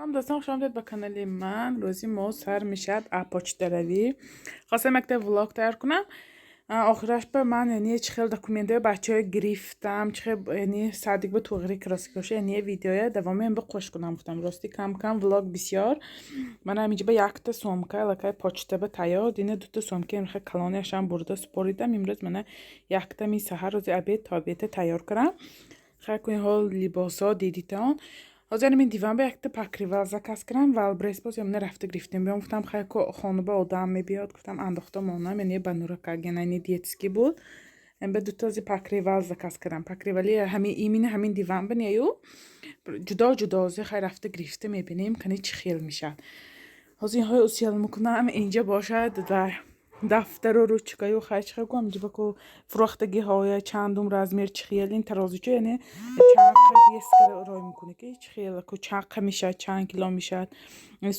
Салом дӯстон, хуш омадед ба канали ман. Рӯзи мо сар мешавад почтаравӣ. Хостам якта влог тайёр кунам. Охираш ба ман, яъне чӣ хел документҳои бачаҳо гирифтам, чӣ хел, яъне садик ба туғри красикоша, яъне видеоя давомиам бақош кунам гуфтам. Рости кам кам влог бисёр. Ман ҳаминҷа ба якта сумка аллакай почта ба тайёр, дина дута сумка имрӯз калонияшам бурда супоридам. Имрӯз мана якта ми саҳар рӯзи обед то обеда тайёр кунам. Хайр кунед, ҳол либосҳо дидитон. Ҳозир мин диван ба якта покрывал заказ кардам, Вайлдберриз боз ямна рафта гирифтем. Биём гуфтам, хай ко хона ба одам мебиёд, гуфтам андохта монам, яъне ба нуракаген, яъне детский буд. Ба дутози покрывал заказ кардам. Покрывали ҳамин именно ҳамин диван ба нею ҷудо ҷудо ҳозир хай рафта гирифта мебинем, кани чӣ хел мешавад. Ҳозир инҳои усел мекунам, инҷа бошад дар дафтару ручкаю хай чӣ хел гӯям, инҷа ба ку фурӯхтагиҳоя чандум размер чӣ хел ин тарозуча, яъне чанд вес кара рой мекунӣ, ки чӣ хел ку чанд қа мешавад, чанд кило мешавад.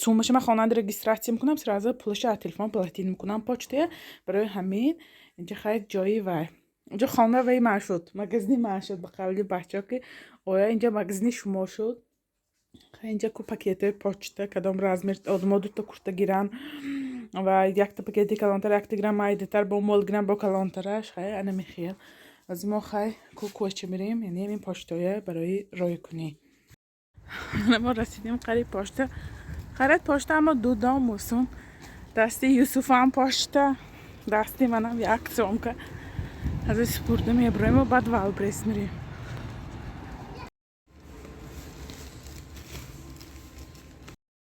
Суммаша ман хонанда регистрация мекунам, сразу пулаша аз телефон платить мекунам почтая. Барои ҳамин инҷа хай ҷои вай. Инҷа хона вай ман шуд, магазини ман шуд, ба қавли бачаҳо, ки оя инҷа магазини шумо шуд. Инҷа ку пакетҳои почта, кадом размер одамо дута курта гиранд ва якта пакети калонтар, якта гирам майдатар, бо мол гирам бо калонтараш, хай ана мехел. Аз мо хай ку кӯча мирем, яъне ин почтоя барои ройкунӣ. Мо расидем қариб почта. Харид почта, аммо дудом мусун. Дасти Юсуфам почта, дасти манам як сумка. Аз супурда меброем ва баъд Вайлдберриз мирем.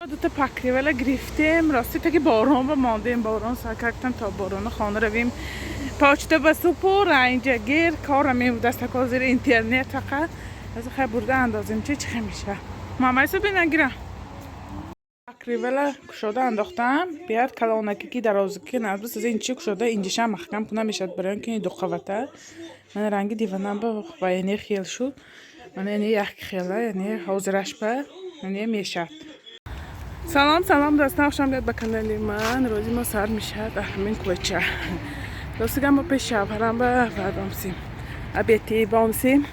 Дута покрывала гирифтем. Рости таки борон ба мондем, борон сар кардем, то борона хона равем. Почта ба супура инҷа гир кора мебудаст, тако зери интернет фақат. Аз хай бурда андозем, чӣ чӣ меша. Мамайсу бинагирам. Покрывала кушода андохтам, биёд калонаки ки дарозаки назбас, аз ин чи кушода инҷишам маҳкам кунам мешавад, барои ки дуқавата. Ман ранги диванам ба ва яъне хел шуд. Ман яъне як хела, яъне ҳозираш ба яъне мешавад. Салом, салом дӯстон, хуш омадед ба канали ман. Рӯзи мо сар мешавад ҳамин кӯча. Рости гап, мо пеш шавҳарам ба бомсим. Обеди бомсим.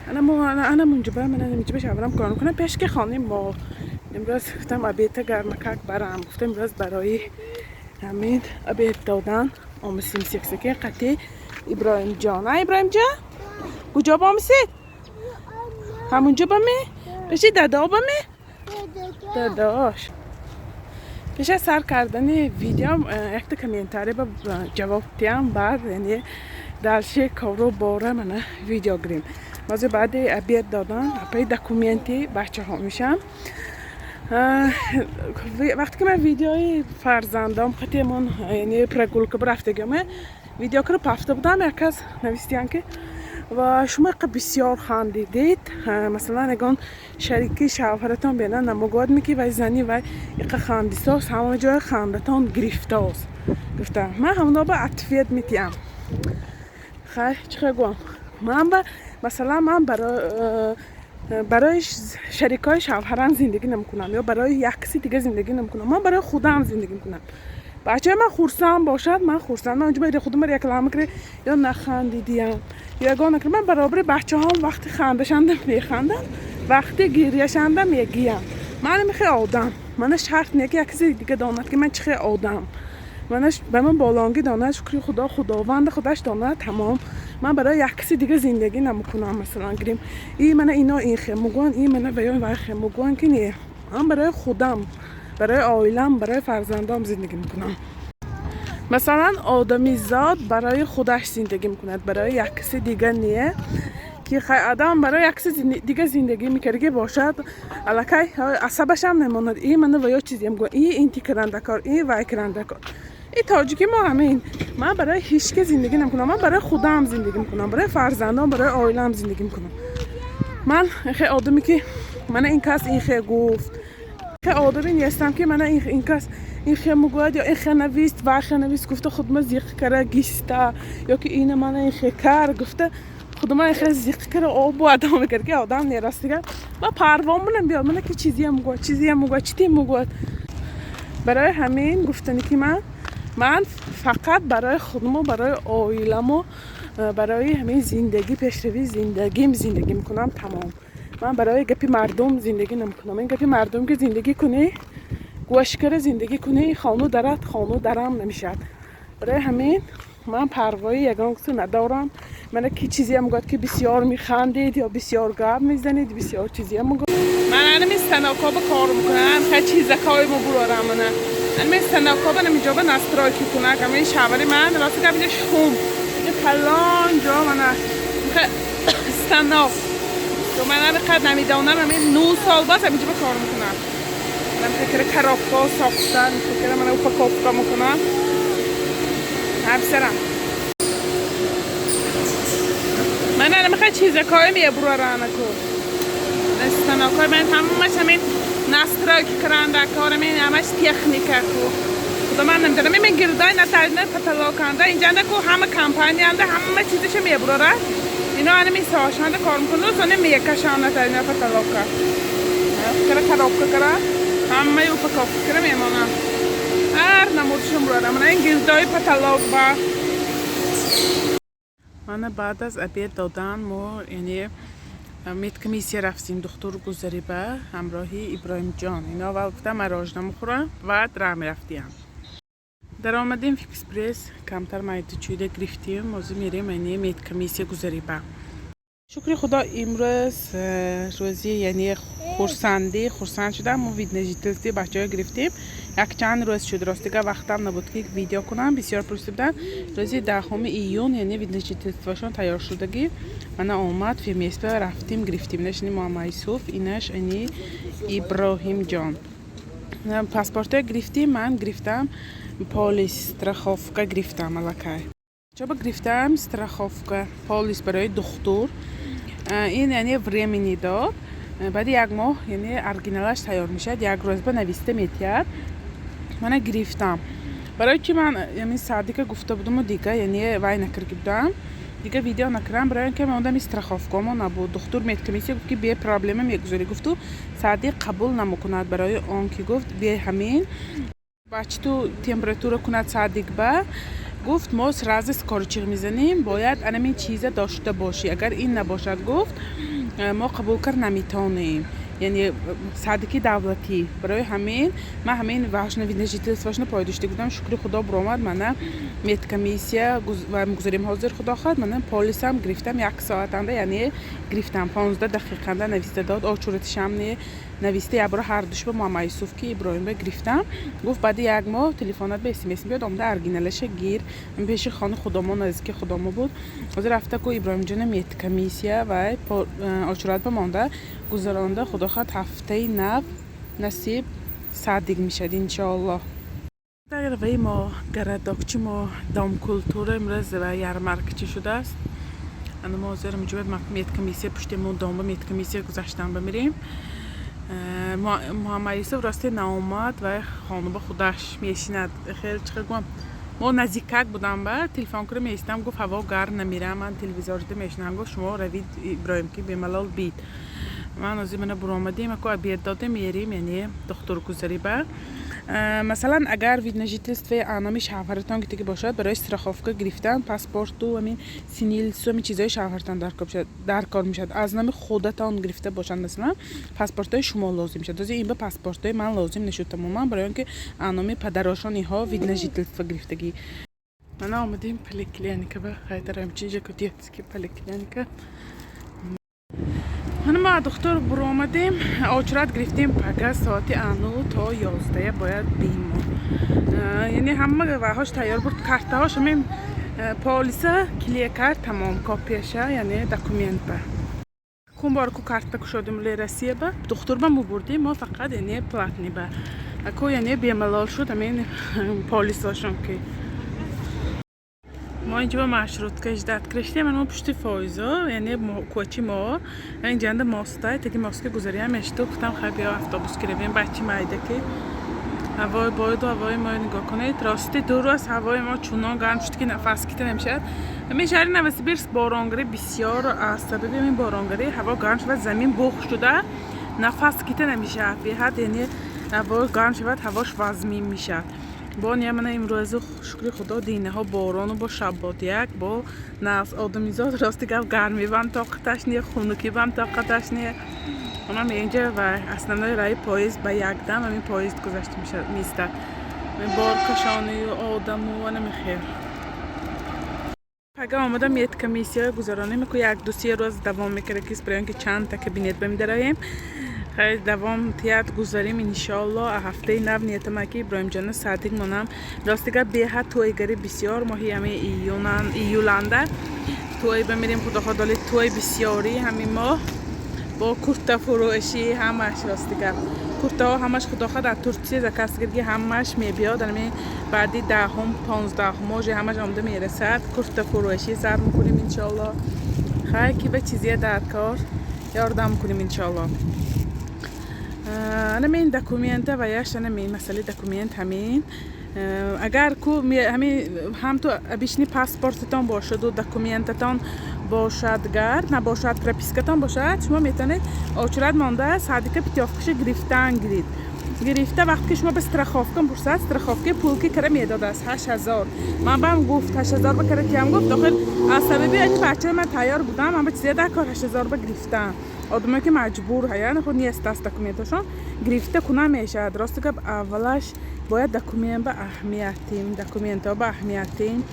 Ана мо ана мунҷа ба ман ана ба шавҳарам кор мекунам пеш ки хонаи мо. Имрӯз гуфтам обеда гармакак барам. Гуфтам имрӯз барои ҳамин обед додан омисим сексаки қати Иброҳимҷон. А Иброҳимҷон? Куҷо бомисед? Ҳамунҷо ба ме? Пеши дадо ба ме? Дадош. Пеш аз сар кардани видео якта комментарий ба ҷавоб диҳам, баъд яъне дальше кору бора мана видео гирем. Ҳозир баъди обед додан апаи документи бачаҳо мешам. Вақте ки ман видеои фарзандом қатиамон, яъне прогулка рафтагиам, видео кара пафта будам, як кас навистиян, ки ва шумо иқа бисёр хандидед, масалан ягон шарики шавҳаратон бена намогӯяд ми ки вай зани вай иқа хандисоз, ҳама ҷоя хандатон гирифтоз, гуфтам. Ман ҳамоно ба ответ метиҳам. Хай чӣ хел гӯям, ман ба масалан ман барои шарикҳои шавҳарам зиндагӣ намекунам ё барои як каси дига зиндагӣ намекунам, ман барои худам зиндагӣ мекунам. Бачаи ман хурсанд бошад, ман хурсанд. Ман онҷо худама реклама кунем ё нахандидиям ё ягон накунам. Ман баробари бачаҳом вақти хандашанда механдам, вақти гиряшанда мегиям. Ман мехе одам, мана шарт не ки як каси дига донад, ки ман чӣ хел одам. Мана ба ман болонгӣ донад, шукри Худо, Худованда худаш донад, тамом. Ман барои як каси дига зиндагӣ намекунам. Масалан гирем, и мана ино ин хел мегӯянд, и мана ваё вай хел мегӯянд, ки не, ман барои худам, барои оилам, барои фарзандом зиндагӣ мекунам. Масалан, одамизод барои худаш зиндагӣ мекунад, барои як каси дига не, ки хай одам барои як каси дига зиндагӣ мекардагӣ бошад, аллакай асабашам мемонад, и мана ва ё чизе мегӯяд, и инти кирандакор, и вай кирандакор, и тоҷики мо ҳамин. Ман барои ҳеҷ ки зиндагӣ намекунам, ман барои худам зиндагӣ мекунам, барои фарзандом, барои оилам зиндагӣ мекунам. Ман хе одаме ки мана ин кас ин хе гуфт, хе одаме нестам, ки мана ин кас ин хе мегӯяд ё ин хе навист, вай хе навист гуфта, худма зиқ кара гиста, ё ки ина мана ин хе кар гуфта, худма ин хе зиқ кара обу одам мекард, ки одам нерастига. Ма парво манам биёд, мана ки чизия мегӯяд, чизия мегӯяд, чите мегӯяд. Барои ҳамин гуфтани, ки ман фақат барои худму, барои оиламу, барои ҳамин зиндагӣ, пешравии зиндагим зиндагӣ мекунам, тамом. Ман барои гапи мардум зиндагӣ намекунам. Ин гапи мардум ки зиндагӣ кунӣ, гӯшкара зиндагӣ кунӣ, хону дарат хону дарам намешавад. Барои ҳамин ман парвои ягон касо надорам. Мана ки чизеам гӯяд, ки бисёр механдед ё бисёр гап мезанед, бисёр чизеам мегӯяд. Ман анами станокоба кор мекунам, ха, чизакҳои мо бурорам. Мана анами станокоба намиҷоба настройки кунак. Ами шавари ман, рости гап, инҷа шум, инҷа калон ҷо, мана станок. Ман ҳамиқадр намедонам, ами 9 сол боз ҳаминҷоба кор мекунам. Ман фикри коробка сохтан, фикри мана упаковка мекунам. Ҳамсарам ман намихай чизакҳое мебуроранаку, станокҳои ман ҳамаш ҳамин настройки каранда кор, ҳамин ҳамаш техника ку. Худо, ман намедонам, ин гирдой натарина потолоканда инҷанда ку, ҳама компанияанда ҳама чизаша мебурорад. Ино анами соҳашанда кор мекунад, соне мекашанд натарина потолока кара, коробка кара, ҳамаи упаковка кара мемонанд, ҳар намудашон бурорам. Мана ин гирдои потолок ба мана. Баъд аз обед додан мо, яъне, медкомиссия рафтем, духтур гузариба, ҳамроҳи Иброҳимҷон. Ино аввал гуфтам, мороженое мехӯрам, баъд раҳ мерафтиям. Даромадем Фикс Прайс, камтар майду чӯйда гирифтем, ҳозир мерем, яъне, медкомиссия гузариба. Шукри Худо, имрӯз рӯзи, яъне, хурсандӣ, хурсанд шудам. Мо вид на жительство бачаҳо гирифтем. Якчанд рӯз шуд, ростига, вақтам набуд, ки видео кунам. Бисёр пурсида буданд. Рӯзи 10-уми июн, яъне, вид на жительствошон тайёр шудагӣ, мана омад. ФМС рафтем, гирифтем. Инаш Муҳаммад Юсуф, инаш ани Иброҳимҷон. Паспортҳо гирифтем, ман гирифтам, полис, страховка гирифтам аллакай. Чоба гирифтам страховка, полис барои духтур. Ин, яъне, временный дод. Баъди як моҳ, яъне, оригиналаш тайёр мешавад, як рӯз ба нависта метиҳад. Мана гирифтам. Барои чи ман, яъне, садика гуфта будуму дига, яъне, вай накарда будам, дига видео накардам? Барои ин ки мондами страховкамо набуд. Духтур медкомиссия гуфт, ки бе проблема мегузорӣ, гуфту садиқ қабул намекунад, барои он ки гуфт, бе ҳамин бачиту температура кунад садик ба, гуфт, мо сразу скорый чиғ мезанем, бояд анамин чиза дошта бошӣ. Агар ин набошад, гуфт, мо қабул кард наметавонем, яъне, садики давлатӣ. Барои ҳамин ман ҳамин важно вид на жительствошно пойдошта будам. Шукри Худо, биромад. Мана медкомиссия мегузорем ҳозир, Худо хоҳад. Мана полисам гирифтам, як соатанда, яъне, гирифтам, 15 дақиқанда нависта дод, очуратишам не нависта, якбора ҳар душба Муҳаммад Юсуф ки Иброҳимба гирифтам. Гуфт, баъди як моҳ телефонат ба СМС биёд, омада оригиналаша гир. Пеши хони худомо, наздики худомо буд. Ҳозир рафта ку Иброҳимҷона медкомиссия ва очурат ба монда гузаронда. Худо хоҳад, ҳафтаи нав насиб садик мешад, иншоаллоҳ. Дар ваи мо, городокчи мо, дом культура имрӯз ва ярмаркачи шудааст. Ана мо ҳозир инҷо медкомиссия, пушти мо домба медкомиссия гузаштан ба мирем. Муҳаммад Юсуф росте наомад ва хонуба худаш мешинад. Хеле чӣ гӯям, мо наздикак будам, ба телефон кара меистам, гуфт, ҳаво гарм, намирам, ман телевизор дида мешинам. Гуфт, шумо равид, Иброҳим ки бемалол бид. Ман ҳозир мана буромадем, аку обед додем, мерем, яъне, духтургузарӣ ба. Масалан, агар вид на жительствои номи шавҳаратон гитаги бошад, барои страховка гирифтан паспорту ҳамин СНИЛСу ҳамин чизҳои шавҳаратон дар кор мешавад. Аз номи худатон гирифта бошанд, масалан, паспортҳои шумо лозим мешавад. Ҳозир ин ба паспортҳои ман лозим нашуд тамоман, барои он ки номи падарошон инҳо вид на жительство гирифтагӣ. Мана омадем поликлиника ба хайдараем, чиҷа ку детский поликлиника. Мана ма духтур буромадем, очурат гирифтем. Пага соати ану то 11 бояд бимо, яъне, ҳама ваҳош тайёр буд, картаҳош, ҳамин полиса клей кард, тамом, копияша, яъне, документ ба кун бор ку карта кушодем ле Россия ба духтур ба мо бурдем, мо фақат, яъне, платный ба аку, яъне, бемалол шуд ҳамин полисошон ки. Мо инҷо ба маршрутка ждать киштем. Мо пушти Фоизо, яъне, кӯчи мо инҷанда моста, таги мостка гузариям мешту. Гуфтам, хай, биё автобус гиревем. Бачи майда ки ҳавои боиду ҳавои мо нигоҳ кунед. Рости, 2 рӯз ҳавои мо чунон гарм шуд, ки нафас кита намешавад. Ҳамин шаҳри Новосибирск боронгарӣ бисёр, аз сабаби ҳамин боронгарӣ ҳаво гарм шавад, замин буғ шуда, нафас кита намешавад беҳад, яъне, ҳаво гарм шавад, ҳавош вазмин мешавад. Бо не, мана имрӯзу, шукри Худо, динаҳо борону бо шаббодяк бо нағз. Одамизод, рости гап, гармибам тоқаташ не, хунукибам тоқаташ не. Онам инҷа ва основной раи поезд ба якдам ҳамин поезд гузашта меистад, боркашонию одаму намехел. Пага омада медкомиссия гузаронем ку, як ду се рӯз давом мекард, ки барои он ки чандта кабинет ба медароем. Хеле давом тият, гузарем, иншоалло. Ҳафтаи нав ниятама ки Иброҳимҷона садик монам. Рости гап, беҳад тӯйгари бисёр. Моҳи ҳами июланда тӯй бамирем, худо хоҳ, тӯй бисёрӣ ҳамин моҳ, бо курта фурӯшӣ ҳамаш. Рости гап, куртаҳо ҳамаш, худо хоҳ, дар Турсия заказ кирги, ҳамаш мебиёд. Ами баъди 10-ум, 15-ум уже ҳамаш омада мерасад. Курта фурӯшӣ сар мекунем, иншоалло. Хай, ки ба чизия дар кор ёрдам кунем, иншоалло. Анамин документа ва яш, анамин масъалаи документ ҳамин. Агар ку ҳамин ҳамту обычный паспортатон бошаду документатон бошад, гар набошад, пропискатон бошад, шумо метавонед очередь монда садика путёвкаша гирифтан гирид. Гирифта, вақте ки шумо ба страховка пурсад, страховка пул ки кара медодааст, 8000. Ман бам гуфт, 8000 ба кара тиям гуфт. Охир аз сабаби ани бачаи ман тайёр будам, ман ба чизе дар кор 8000 ба гирифтам. Одамое ки маҷбур ҳаян, худ нест аст документашон, гирифта куна мешавад. Рости гап, аввалаш бояд документ ба аҳамиятим, документҳо ба аҳамиятим.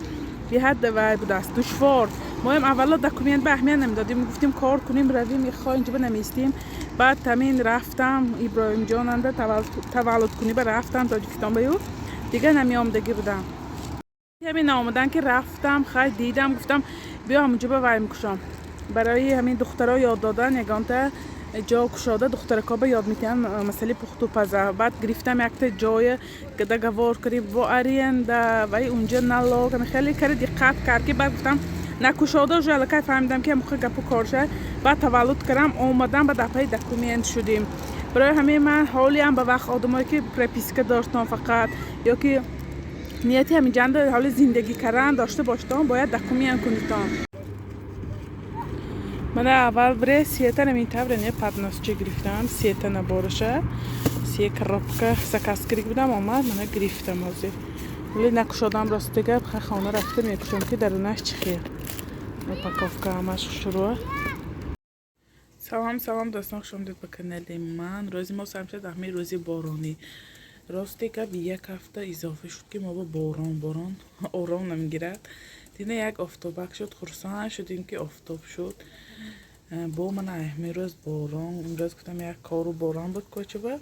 Беҳад вай будааст душвор. Моям аввало документ ба аҳамият намедодем, гуфтем, кор кунем, равем, ихо инҷо наместем. Баъд тамин рафтам, Иброҳимҷонанда таваллудкунӣ ба рафтам Тоҷикистон, ба ю дига намеомадагӣ будам. Ҳамин омадан ки рафтам, хай, дидам, гуфтам, биё, ҳамунҷо ба вай мекушом. Барои ҳамин духтаро ёд додан ягонта ҷо кушода, духтаракҳо ба ёд метиҳанд масъалаи пухту паза. Баъд гирифтам якта ҷоя, договор кардем бо аренда вай, унҷа налог хеле кари диққат кард, ки баъд гуфтам, накушода, уже аллакай фаҳмидам, ки ҳамоқа гапу кор шад. Баъд таваллуд кардам, омадам, ба дафъаи документ шудем. Барои ҳамин ман ҳолиам ба вақт одамое ки прописка доштон фақат ё ки нияти ҳаминҷанда ҳоли зиндагӣ кардан дошта боштон, бояд документ кунитон. Мана аввал бре сета намин тавре не подносча гирифтам, сета набораша, се коробка заказ кирик будам, омад, мана гирифтам. Ҳозир вале накушодам, рости гап. Хона рафта мекушам, ки дарунаш чӣ хел, упаковка ҳамаш хушрӯа. Салом, салом, дӯстон, хуш омадед ба канали ман. Рӯзи мо сар мешавад ҳамин рӯзи боронӣ. Рости гап, як ҳафта изофа шуд, ки мо ба борон, борон ором намегирад. Дина як офтобак шуд, хурсанд шудем, ки офтоб шуд. Бо мана ҳамин рӯз борон. Имрӯз гуфтам, як кору борон буд кӯчаба,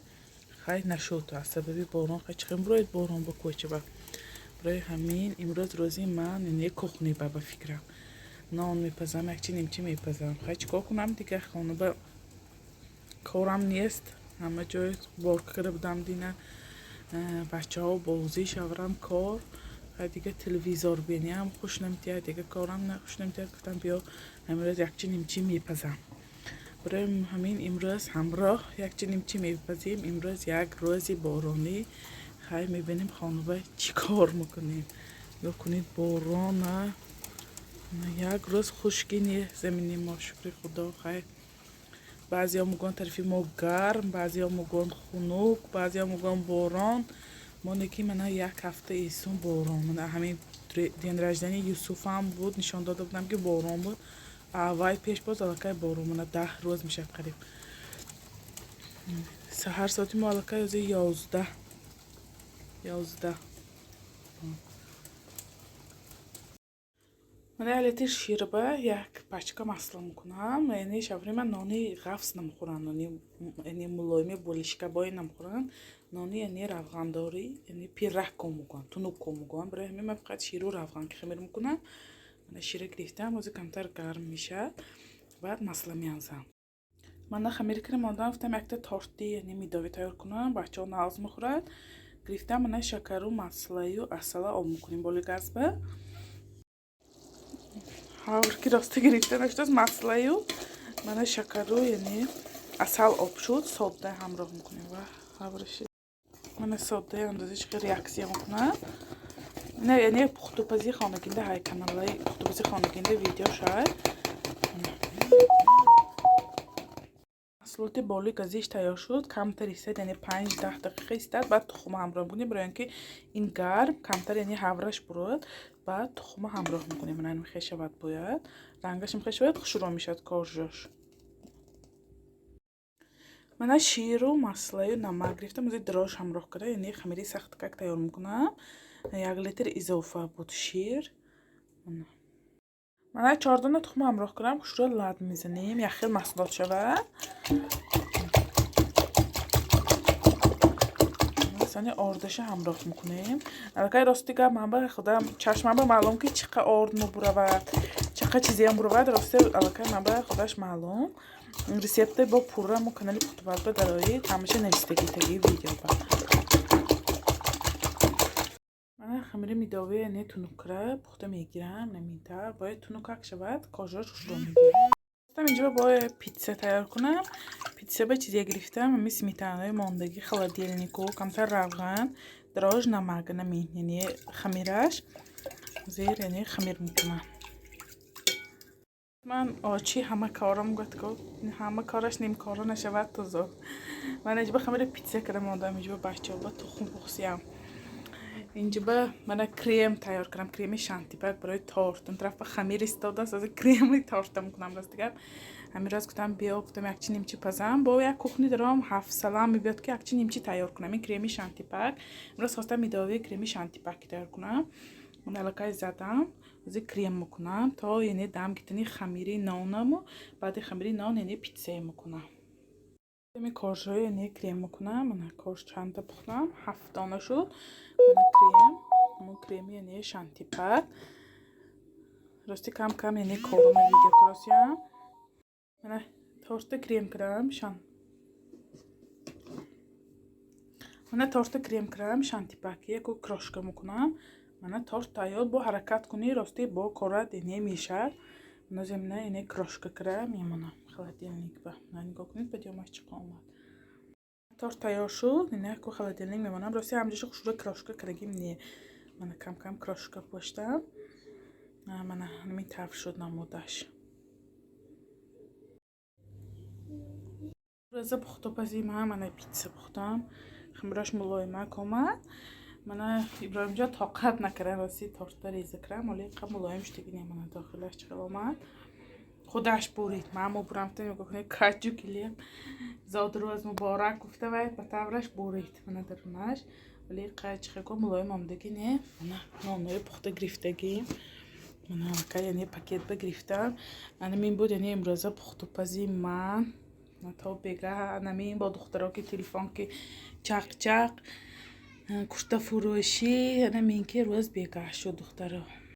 хай, нашуд аз сабаби борон. Хай, чихел бироед борон ба кӯчаба? Барои ҳамин имрӯз рӯзи ман не кухни ба фикрам, нон мепазам, якчи нимчи мепазам. Хай, чӣ кор кунам дига, хона ба корам нест, ҳама ҷой уборка карда будам дина, бачаҳо бозӣ, шаврам кор. Хай, дига телевизор бениам хуш наметиҳад, дига корам хуш наметиҳад. Гуфтам, биё, ҳамирӯз якчи нимчи мепазам. Барои ҳамин имрӯз ҳамроҳ якчи нимчи мепазем. Имрӯз як рӯзи боронӣ. Хай, мебинем, хонуба чӣ кор мекунем. Нигоҳ кунед борона, як рӯз хушки не замини мо, шукри Худо. Хай, баъзеҳо мегӯянд, тарафи мо гарм, баъзеҳо мегӯянд, хунук, баъзеҳо мегӯянд, борон. Мо неки мана як ҳафта эсон борон. Мана ҳамин день рождения Юсуфам буд, нишон дода будам, ки борон буд. Аввай пеш боз аллакай борон. Мана 10 рӯз мешавад қариб. Саҳар соати мо аллакай ози 11, 11. Мана 1 литр ширба як пачка масло мекунам. Яъне шавҳари ман нони ғафс намехӯранд, нони яъне мулоими булишкабои намехӯранд, нони яъне равғандорӣ, яъне пирракко мегӯянд, тунукко мегӯянд. Барои ҳамин ман фақат ширу равған ки хамир мекунам. Мана шира гирифтам, ҳозир камтар гарм мешавад, баъд масло меанзам. Мана хамир кира мондам, гуфтам, якта торти яъне медовый тайёр кунам, бачаҳо нағз мехӯрад. Гирифтам, мана шакару маслаю асала об мекунем боли газба. Ҳавр ки роста гирифта нашудааст, маслаю мана шакару яъне асал об шуд, содда ҳамроҳ мекунем ва ҳавраши. Мана соддаи андоза чӣ қадр реаксия мекунад. Не, яъне пухтупази хонагинда ҳай, каналаи пухтупази хонагинда видео шай. Маҳсулоти боли газиш тайёр шуд. Камтар истад, яъне 5-10 дақиқа истад, баъд тухма ҳамроҳ мекунем, барои он ки ин гарм камтар, яъне ҳавраш бурояд. Баъд тухма ҳамроҳ мекунем. Мана мехе шавад, бояд рангаш мехе шавад, хушрӯ мешавад коржош. Мана ширу маслаю намак гирифтам, ози дрожж ҳамроҳ карда, яъне хамири сахткак тайёр мекунам. 1 литр изофа буд шир. Мана 4 дона тухма ҳамроҳ кардам, хушрӯ лад мезанем, як хел маҳсулот шавад. Сани ордаша ҳамроҳ мекунем. Аллакай, рости гап, ман ба худам чашмам ба маълум, ки чӣ қа орд мебуравад, чӣ қа чизеам буравад. Рости, аллакай ман ба худаш маълум. Рецепте бо пурра мо канали Пухтупаз ба дароед, ҳамаша навистагӣ таги видео ба. Мана хамири мидовӣ, яъне тунукра пухта мегирам. Наминтар бояд тунукак шавад, кожош хушрӯ мегирад. Инҷо бояд питса тайёр кунам. Питса ба чизе гирифтам: ами сметанаи мондагӣ холодильнику, камтар равған, дрожж, намак. Намин, яъне хамираш зер, яъне хамир мекунам. Ман очи ҳама корам гуфт, ҳама кораш нимкора нашавад, тузу. Ман инҷо хамири питса кардам, мондам. Инҷо бачаҳо ба тухм пухсиям. Инҷо ба мана крем тайёр кардам, креми шантипак барои торт. Он тараф ба хамир истодааст, аз креми торта мекунам. Рости гап, ҳамин роз гуфтам, биё, гуфтам, якчи нимчи пазам. Бо як кухни даром, ҳафтсалам мебиёд, ки якчи нимчи тайёр кунам. Ин креми шантипак имрӯз хостам, мидовии креми шантипак тайёр кунам. Ман аллакай задам, ози крем мекунам, то яъне дам гирифтани хамири нонаму, баъди хамири нон яъне питсае мекунам. Ами коржҳои яъне крем мекунам. Мана корж чандта пухтам, ҳафт дона шуд. Мана крем, ҳамон креми яъне шантипак. Рости, кам кам яъне корума видео кросиям. Мана торта крем кардам шан мана торта крем кардам шантипаки, яку крошка мекунам. Мана торт тайёр. Бо ҳаракат кунӣ, рости, бо корат яъне мешавад. Мана замина яъне крошка кара мемонам холодильник ба. Нигоҳ кунед, ба диёмаш чӣ омад. Торт тайёр шуд, ина ку холодильник мемонам. Рости, ҳамҷоша хушрӯ крошка карагим не. Мана кам кам крошка поштам. Мана ҳамин тавр шуд намудаш. Рӯза пухтупази ман, мана питса пухтам, хамирош мулоимак омад. Мана Иброҳимҷон тоқат накард, рости, торта реза кардам, оли қа мулоим шудагӣ не. Мана дохилаш чӣ хел омад, худаш бурид. Ман мубурам, нигоҳ кунед, каҷу килем. Зодрӯз муборак гуфта, вай ба тавраш бурид. Мана дарунаш вале қа чӣ хел мулоим омадагӣ не. Мана нонои пухта гирифтагӣ, мана аллакай яъне пакет ба гирифтам. Анамин буд, яъне имрӯза пухтупази ман то бегаҳ. Анамин бо духтаро ки телефон ки чақ-чақ, куртафурӯшӣ, анамин ки рӯз бегаҳ шуд, духтаро.